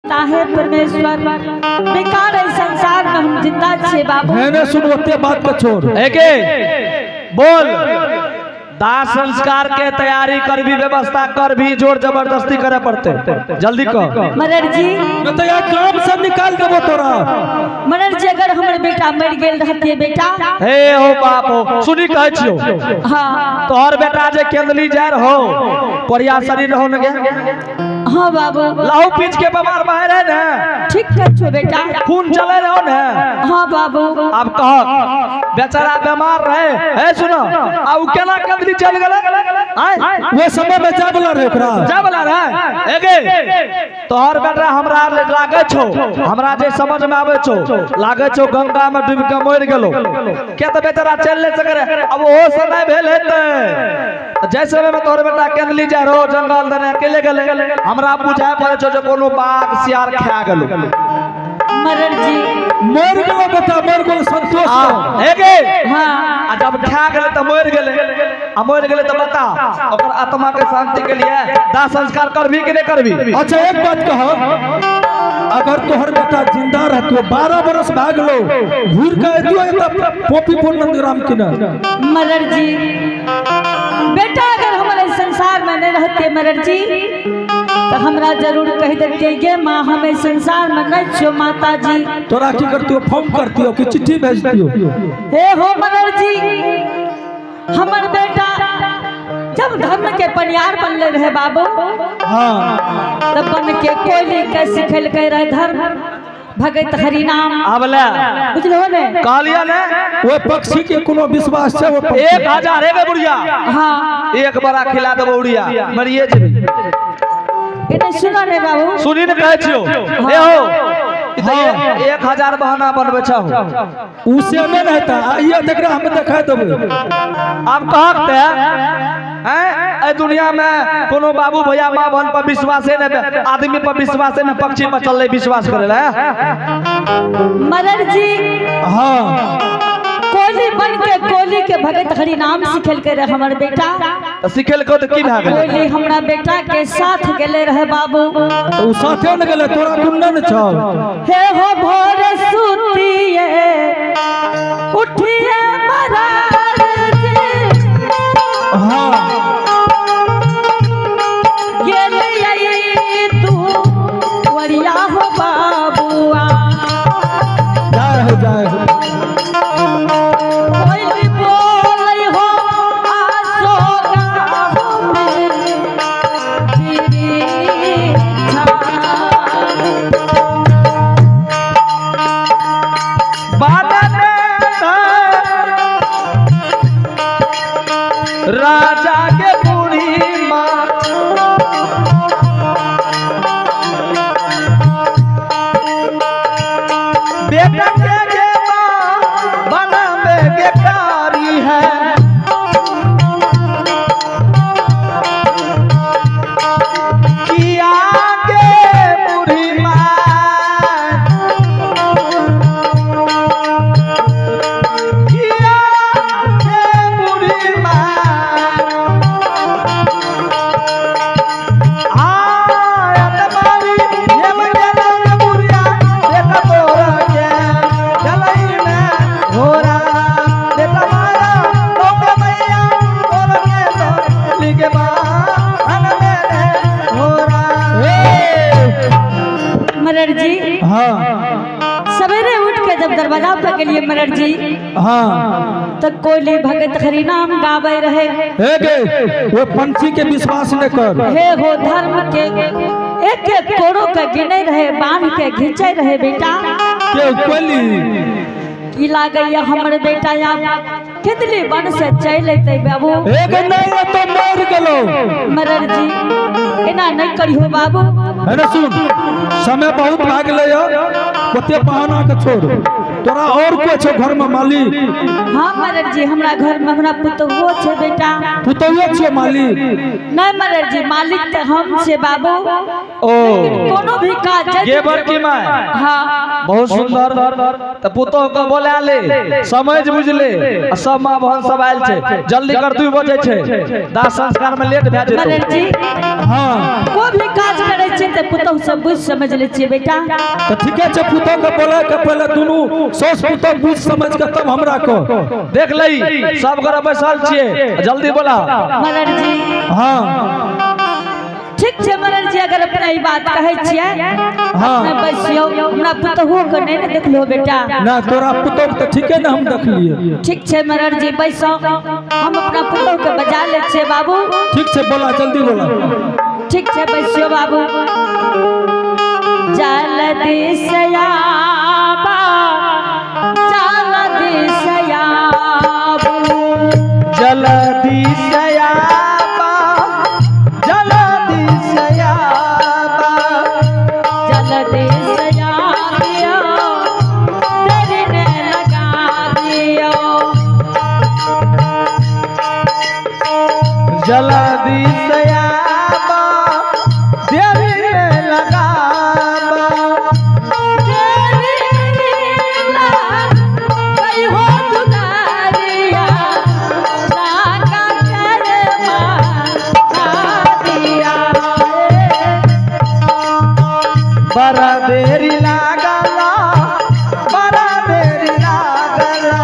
है परमेश्वर। बेकार है संसार में हम जिंदा छे बाबू। मैंने सुन, ओते बात के छोड़। एके बोल, दाह संस्कार के तैयारी कर भी, व्यवस्था कर भी, जोर जबरदस्ती करे पड़ते, जल्दी कर। मरर जी। न तो यार काम से निकाल देबो तोरा। मरर जी, अगर हमर बेटा मर गेल रहते बेटा। हे हो बाप हो, सुनी कहै छियो। हाँ। तोहर बेटा जे केंदली जाय रहो, कोरिया शरीर रहो न गे? हाँ बाबू। लहू पीच के बीमार बाहर है ने? ठीक कह छो बेटा। खून चले रहो ने? हाँ बाबू। अब कह, बेचारा बीमार रहे है, सुनो, आ उ केना केंदली चल गेलै आय? वो समय में जा बोला रहे ओकरा। जा बोला रहे। एगे तोहर बेटा हमरा लागे छो, हमरा जे समझ में आवे छो, लागे छो गंगा में डूब के मर गेलो के त बेचारा चल ले सके रहे। अब ओहो से नहीं भेल हेतै। जै समय में तोहर बेटा केंदली जा रहो जंगल दने अकेले गेले, हमरा बुझाय पड़े छो जे कोनो बाघ सियार खा गेलो। मरर जी। मर गेलो बेटा, मर गेलो, संतोष आ रहो। एगे हाँ। आ जब खा गेले त मर गेले, आ मर गेले त बता, ओकर आत्मा के शांति के लिए दाह संस्कार करबी कि नहीं करबी? अच्छा, एक बात कहो, अगर तोहर बेटा जिंदा रहतो, 12 बरस भाग लो, घूर के अयतो तब पोपीपुर नंदग्राम की न? मरर जी, बेटा अगर हमारे संसार में नहीं रहते मरर जी, तो हमरा जरूर कह देते, ये माँ, हमें संसार में नहीं छो माता जी। तोरा की करती हो? फोन करती हो कि चिट्ठी भेजती हो? हे हो मरर जी, हमर बेटा जब धर्म के पनियार बनले रहे बाबू, तब बन के कोयली के सिखेलकै रहे धर्म, भगत हरि नाम। आब ले। बुझलो ने? कहलियै ने। वो पक्षी के कोनो विश्वास छै वो पक्षी? 1000 हे गे बुढ़िया। हाँ। एक बड़ा खिला देबो उड़िया, मरिए जेबी। एने सुनो ने बाबू। सुनी ने कहै छियो, हे हो, ई तऽ 1000 बहाना बनबै छहो। उ से नहीं रहता, आइए देखरा, हम देखा देबै। आब कहक ते हैं, एहि दुनिया में कोनो बाबू भैया माँ बहन पर विश्वासे नहीं, आदमी पर विश्वासे नहीं, पक्षी पर चलले विश्वास करे ला? मरर जी। कोयली बन के कोयली के भगत हरि नाम सिखेलकै रहे हमर बेटा। तऽ सिखेलको तऽ की भए गेलै? कोयली हमरा बेटा के साथ गेले रहे बाबू। तो उ साथे न गेलै, तोरा कुन न छौ। हे हो, भोर सुतिए उठिए मरर जी, गेलियै तू वरिया हो बाबुआ। जाय हो, जाय हो। कोयली बोलै हो आसो गाहो में बिरिछा। बादल राजा के बूढ़ी माँ, बेटा के माँ बनावे के कारी है, किया के बूढ़ी माँ, किया के बूढ़ी माँ, आयत मारी हेम के रंग बुढ़िया, बेटा तोरा के चलई में घोड़ा, बेटा मारा लोक मैया तोरा के तो लिखे बाहन में रे घोड़ा। मरर जी। सवेरे उठ के जब दरवाजा पर गेलिए मरर जी, तो कोयली भगत हरि नाम गावे रहे। हे गे, वो पंछी के विश्वास न कर। हे हो, धर्म के एक एक कोड़ो के गिने रहे, बांध के घिंचे रहे बेटा। के कोयली? की लागैया हमर बेटा या कितली बन से चल अतै बाबू। हे गे, नहीं तो मर गेलो। मरर जी, एना नहीं करियो बाबू। है ना, सुन, समय बहुत भाग ले। ओते बहाना के छोड़, तोरा और कोई छौ घर में मालिक? हाँ मरर जी, हमरा घर में हमरा पुतहुओ छै बेटा। पुतहुए छियो मालिक? नहीं मरर जी, मालिक तऽ हम छियै बाबू। ओ कोनो भी काज गे बड़की माय। हाँ। बहुत सुंदर। तऽ पुतोह के बोला ले, समझ बुझ ले। आ सब माँ बहन सब आयल छै, जल्दी कर, 2 बजे छै, दाह संस्कार में लेट भए जेतौ। मरर जी। हाँ। कोई भी काज करै छियै तऽ पुतोह से बुझ समझ लै छियै बेटा। तऽ ठीके छै, पुतोह के बोला के पहले दुनू सास पुतोह बुझ समझ के तब हमरा कह। देख लई, सब गोरा बैसल छियै, जल्दी बोला। मरर जी। हाँ। ठीक छै मरर जी, अगर अपना ई बात कहै छियै। हाँ। अपने बैसियौ, हमरा पुतोहुओ के नहि ने देखलो बेटा। ना, तोरा पुतोह के तऽ ठीके ने हम देखलियै। ठीक छै मरर जी, बैसो, हम अपना पुतोह के बजा लै छियै बाबू। ठीक छै, बोला, जल्दी बोला। ठीक छै, बैसियौ बाबू। जल्दी से आबा, जल्दी से आबू। जल्दी से आबा, जल्दी से आबा। जल्दी से आबियो, तेरे ने लगा दियो। जल्दी से आबा, देरी ने लगाबा। तेरी कई हो दुलारिया, नाका करे दिया। बड़ा देरी लागला, बड़ा देरी लागला,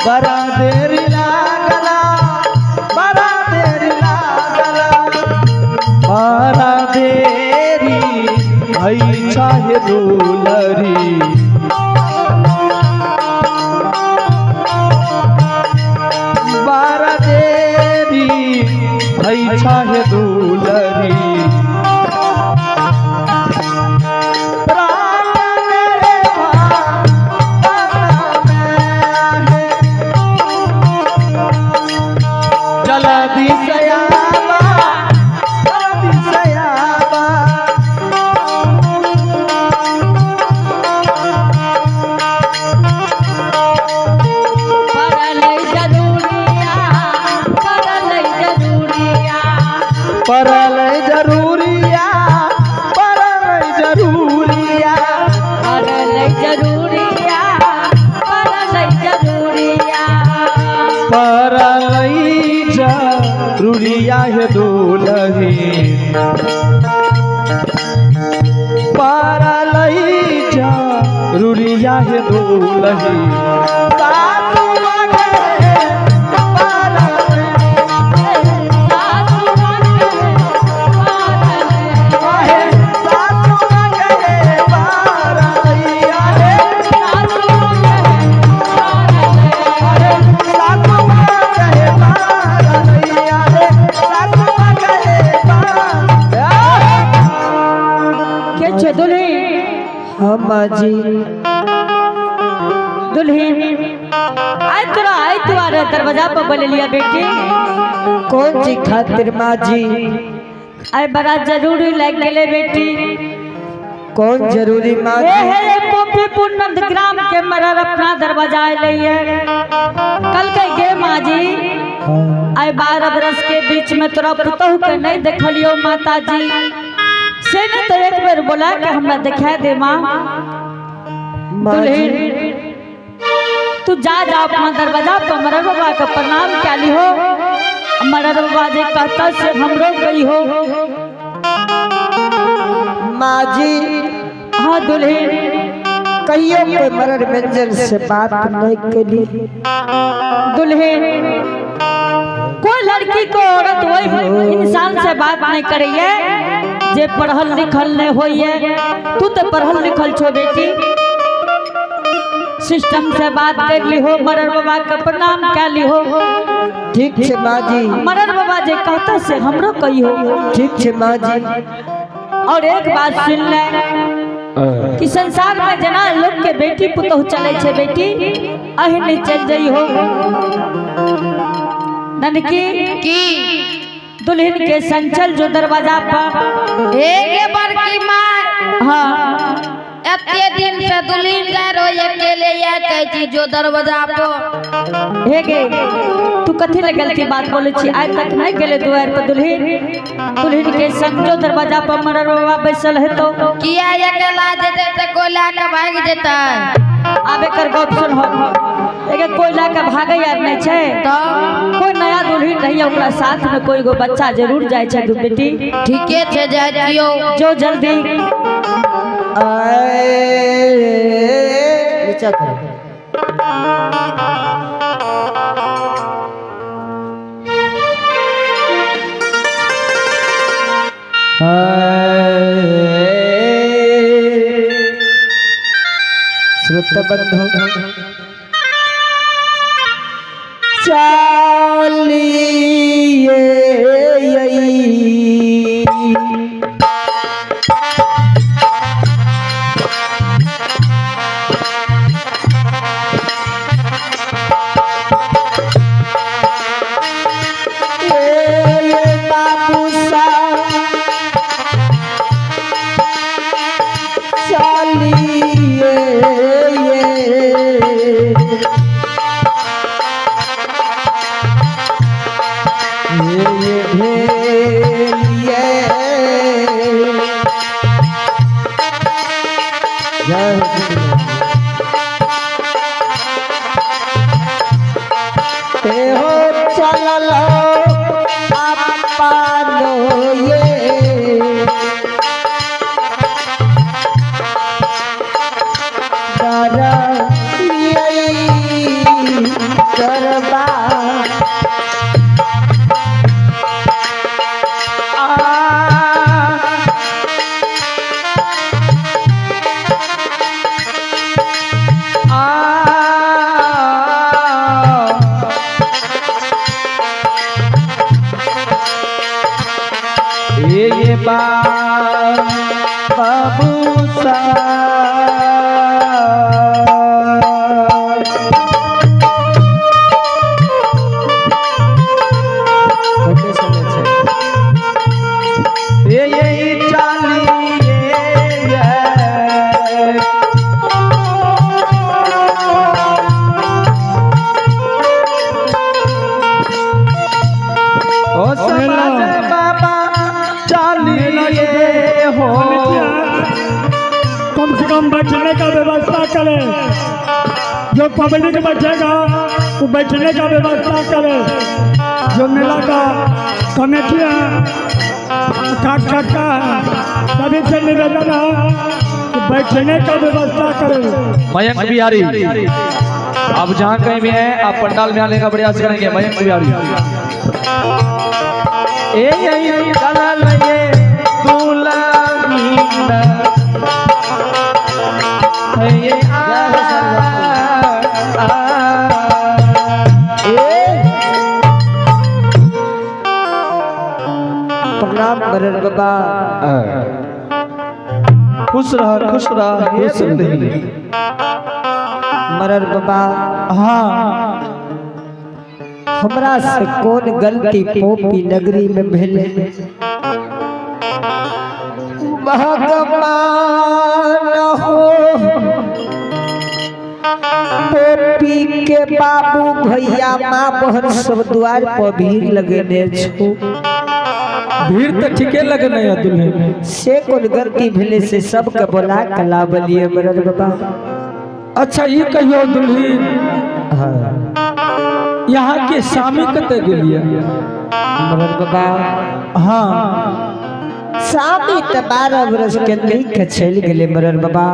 बड़ा देरी लागला, बड़ा देरी लागला, बड़ा देरी भई चाहे दुलरी। बड़ा देरी भई चाहे दुलरी। प्राण मेरे भान में है। जल्दी से आबा, जल्दी से आबा। परल जरूरिया, परल जरूरिया। परल जरूरिया, परल जरूरिया। परल जरूरिया, परल जरूरिया। परल जरूरिया है दुलही, परल जरूरिया है दुलही। सासु मांगे परल सासु मांगे परल आहे, सासु मांगे परलैया हे। सासु मांगे परल अरे सासु मांगे परलैया हे, सासु मांगे पर के छे दुल्ही? हाँ माँ जी। दुल्ही, आइ तोरा आइ तुम्हारे दरवाजा पर बोललिया बेटी। कौन जी खातिर माँ जी? आइ बड़ा जरूरी लग गेले बेटी। कौन जरूरी माँ ए जी? हे पोपीपुर नंदग्राम के मरर अपना दरवाजा अइले है। कल के गे माँ जी, आइ 12 बरस के बीच में तोरा पुतहु के नहीं देखलियो माता जी से, ने तो एक बेर बोला के हमरा दिखा दे माँ। माँ जी। दुल्हन, तू जा जा अपना दरवाजा पर मरर बाबा के प्रणाम कैली हो, मरर बाबा जे कहता से हमरो गई हो। माँ जी। हाँ दुल्हन। कहियो कोई मरर व्यंजन से बात नहीं करी। दुल्हन, कोई लड़की को औरत वही इंसान से बात नहीं करिए जे पढ़ल लिखल नहीं होइए। तू तो पढ़ल लिखल छो बेटी, सिस्टम से बात कर ली हो, मरर बाबा के प्रणाम कर ली हो। ठीक छे माँ जी। मरर बाबा जे कहता से हमरो कही हो। ठीक छे माँ जी। और एक बात सुन ले कि संसार में जना लोग के बेटी पुतोह चले छे बेटी, अहि नहीं चल जाई हो। ननकी की? दुल्हन के संचल जो दरवाजा पर। हे गे बड़की माय। हाँ। एत एते दिन से दुल्हन जाय रहो अकेले या कहै छी जो दरवाजा पर। हे गे, तू कथी ले गलती बात बोले छी? आइ तक नहीं गेले दुआर पर दुल्हन। दुल्हन के संग जो दरवाजा पर मरर बाबा बैसल है तो किया अकेला जेतै तऽ कोइ लए कऽ भागि जेतै। आब एकर गप सुन हो। एके कोयला के भागे यार नहीं छै। तऽ कोई नया दुल्हन रही ओकरा साथ में कोई गो बच्चा जरूर जाय छै दू बेटी। ठीके छै, जाइ छियौ। जो जल्दी। नीचा करो। श्रोत बंधु चालिए बाबू साहब चलिए हो चलल आपनो ये दरबार। ये बाबू कते समय छै? ये चालिए। ओ समाज बाबा चालिए हो। कम से कम बैठने का व्यवस्था करें। जो पब्लिक बैठेगा वो बैठने का व्यवस्था करे। जो मेला का कमेटी है, काट काटका है, सभी से निवेदन है कि बैठने का व्यवस्था करें। मयंक बिहारी, आप जहाँ कहीं भी हैं, आप पंडाल में आने का प्रयास करेंगे। मयंक बिहारी ए ये चलल ये दुल्हन ये आ, आ, ए प्रणाम बरन बाबा। खुश रह, खुश रह, हे दुल्हन। मरर बाबा। हाँ। हमरा से कौन गलती पोपी नगरी में भेले? भगवान हो, पोपी के बाबू भैया माँ बहन सब द्वार पर भीड़ लगेने छो। भीड़ तो ठीके लगने है दुल्हन। से कौन गलती भेले से सबके बोला के लाबलिए मरर बाबा? अच्छा, ये कहियो दुल्हन। हाँ। यहाँ के स्वामी कते गेलिए? मरर बाबा। हाँ। सामी तऽ 12 बरस के नहीं के चलि गेलै मरर बाबा।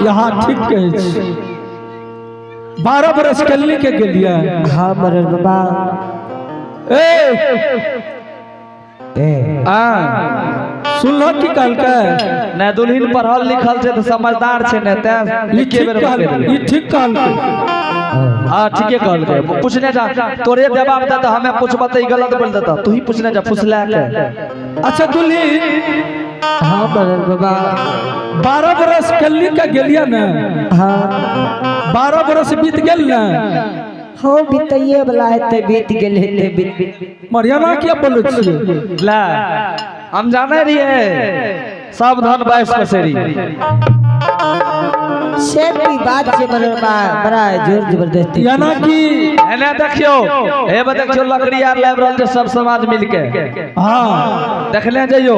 यहाँ ठीक कहै छी, 12 बरस कल्ली के गेलिए। हाँ मरर बाबा। ए ए आ सुनलो की कहलकै? नै, दुल्हन पढ़ल लिखल छै तऽ समझदार छै ने, तें ई एके ठीक बेर कहलकै। बतेलकै। ई ठीक कहलकै। हाँ, ठीके कहलकै। पूछने जा, तोरे जवाब दे तऽ हमे पूछबऽ तऽ ई गलत बोल देता। तू ही पूछने जा फुसला के। अच्छा दुल्हन। हाँ मरर बाबा। 12 बरस कल्ली के गेलिए ने? हाँ। 12 बरस बीत गेल ने? हाँ, बीतैये वाला हेतै, बीत गेल हेतै, बीत मरियाना किया बोलै छियै? ले, हम जाने रहिए। सब धन 22 पसेरी। से भी बात छै बड़ा बड़ा जोर जबरदस्ती। याना कि एने देखियो, हे बे देखियो, लकड़ी आर लाबि रहल छै सब समाज मिलके। देखले जइयो।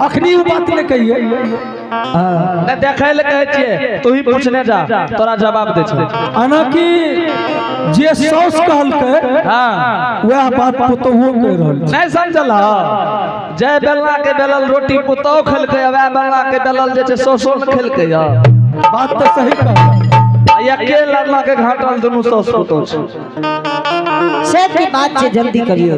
अखनी उ बात नहि कहिए। नहि, देखै लए कहै छियै, तू ही पूछने जा, तोरा जवाब दै छौ। आना कि जे सौस कहलकै, वएह बात पुतोहुओ कहि रहल छै। नहि समझल? जय बेलना के बेलल रोटी पुतोह खेलकै, वएह बेलना के बेलल जे छै सौसो ने खेलकै। बात तऽ सही कहल। आ एके लड़ना के घाटल दुनू सौस पुतोह छै। से भी बात छै, जल्दी करियौ।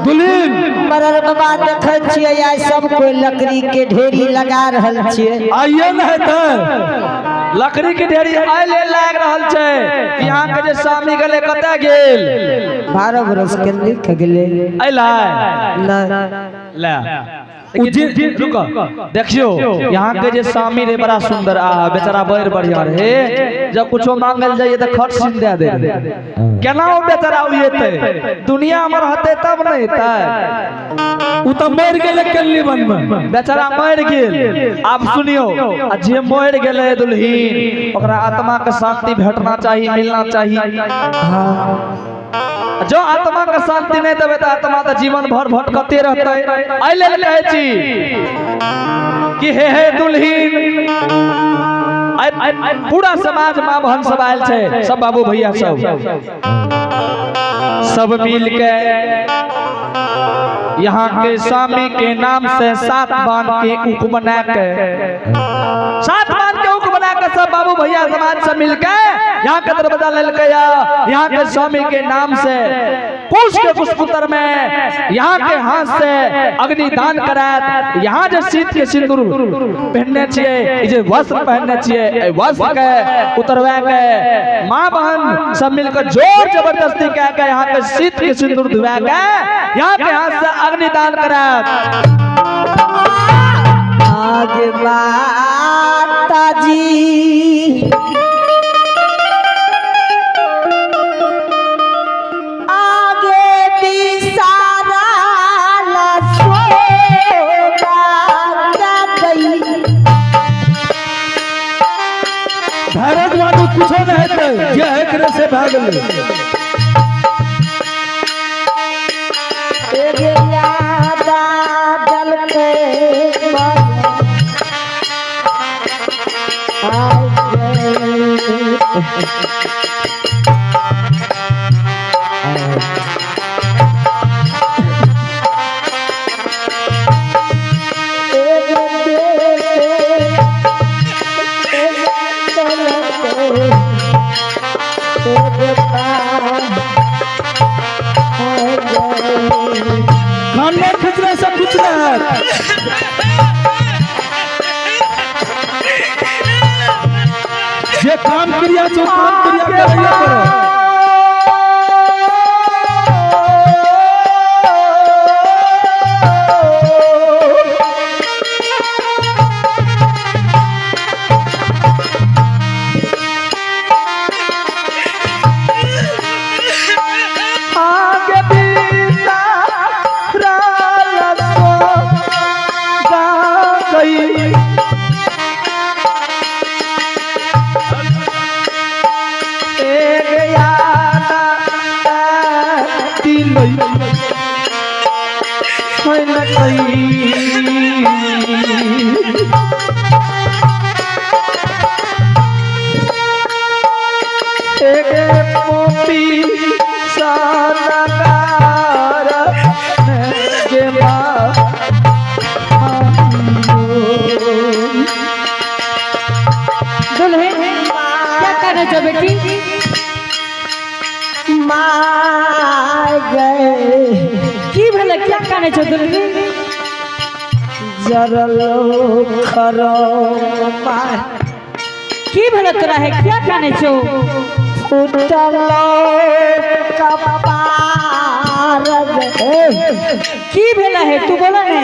दुल्हीन। मरर बाबा, देखै छियै आइ सब कोई लकड़ी के ढेरी लगा रहल छियै। आइए ने हेतै। लकड़ी के ढेरी आइ ले लागि रहल छै। यहाँ के जे स्वामी गेलै, कतऽ गेल? 12 बरस के लिख गेलै। अइलै? नहि। ले रुक, देखियो, यहाँ के जे स्वामी रे, बड़ा सुंदर आ बेचारा बड़ बढ़िया रहे। जब कुछो मांगल जाइए तऽ खट सिन दे दे रहे। केना ओ बेचारा एतै? दुनिया में रहतै तब ने एतै। उ तऽ मरि गेलै केली वन में। बेचारा मरि गेल। आब सुनियो, आ जे मरि गेलै दुल्हीन, ओकरा आत्मा के शांति भेटना चाही, मिलना चाही। जो आत्मा के शांति नहीं देबै तऽ आत्मा तऽ जीवन भर भटकते रहतै। एहि लेल कहै छी कि हे हे दुल्हीन, आइ पूरा समाज, माँ बहन सब आयल छै, सब बाबू भैया सब, सब मिल के यहाँ के स्वामी के नाम से सात बांध के उक बना के, सात बांध के उक बना के, सब बाबू भैया समाज से मिल के यहाँ के दरवाजा लेलकै या यहाँ के स्वामी के नाम से कुश के कुशपुत्र में यहाँ के हाथ से अग्निदान करायत। यहाँ जे शीत के सिंदूर पहनने छियै, ई जे वस्त्र पहनने छियै, एहि वस्त्र के उतरवा के माँ बहन सब मिलकर जोर जबरदस्ती कह के यहाँ के शीत के सिंदूर धुआ के यहाँ के हाथ से अग्निदान करायत। आगे माता जी, आगे बिसारा सोगा गई। धैर्य मानू, कुछो नहि हेतै। जे एकरे से भए गेलै। एगे यादा जल के मन आगे। एगे देखे, एगे चलते, एगे पार गए। कान खिंचने से कुछ नहीं हैत। जे काम क्रिया छै, ओ काम क्रिया करैये पड़त। आगे बिसारा गा गई। एक यादा दिलई है न। एक पोपी सानकार के माँ। दुल्हन, क्या कर रहे हो बेटी? मार गए। की भेलै? क्या कानै छौ दुल्हन? जरलो खरो मार। की भेलै तोरा है? क्या कानै छौ? फुटलो कपार गए। की भेलै है? तू बोला ने,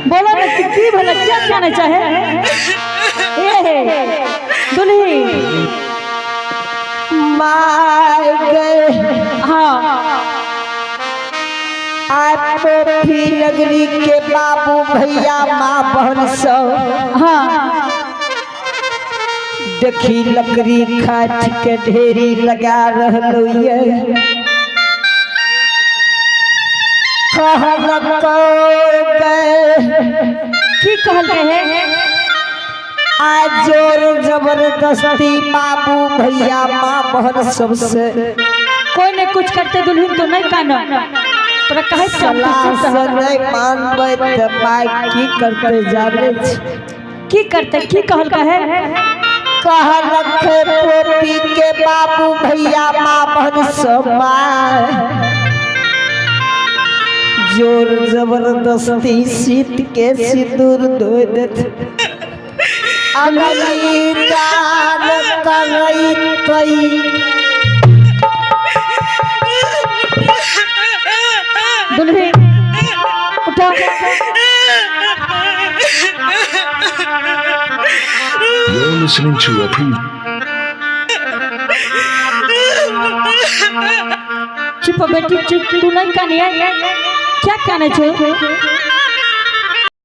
बोला ने कि की भेलै? क्या कानै चाहे? ए हे दुल्ही। मार गए। हाँ। आय पोफी नगरी के बाबू भैया माँ बहन सब हाँ देखी लकड़ी खाट के ढेरी लगा रहलो ये। कहलको गए की कहलकै है आ जोर जबरदस्ती बाबू भैया माँ बहन सबसे कोई ने कुछ करते दुल्हन तो नहीं कानो तोरा कहै छियौ, सलाह चुप से रह। नहीं मानबै तऽ माय की करते जाने छी। की करते की कहलकै है कहलक पोपी के बाबू भैया माँ बहन सब माय जोर जबरदस्ती सीत के सिंदूर धो देत अगली दान करैतै। दुल्हन उठो। You're listening to a pre चुप बेटी चुप, तू नहीं कानिया, क्या काने छो?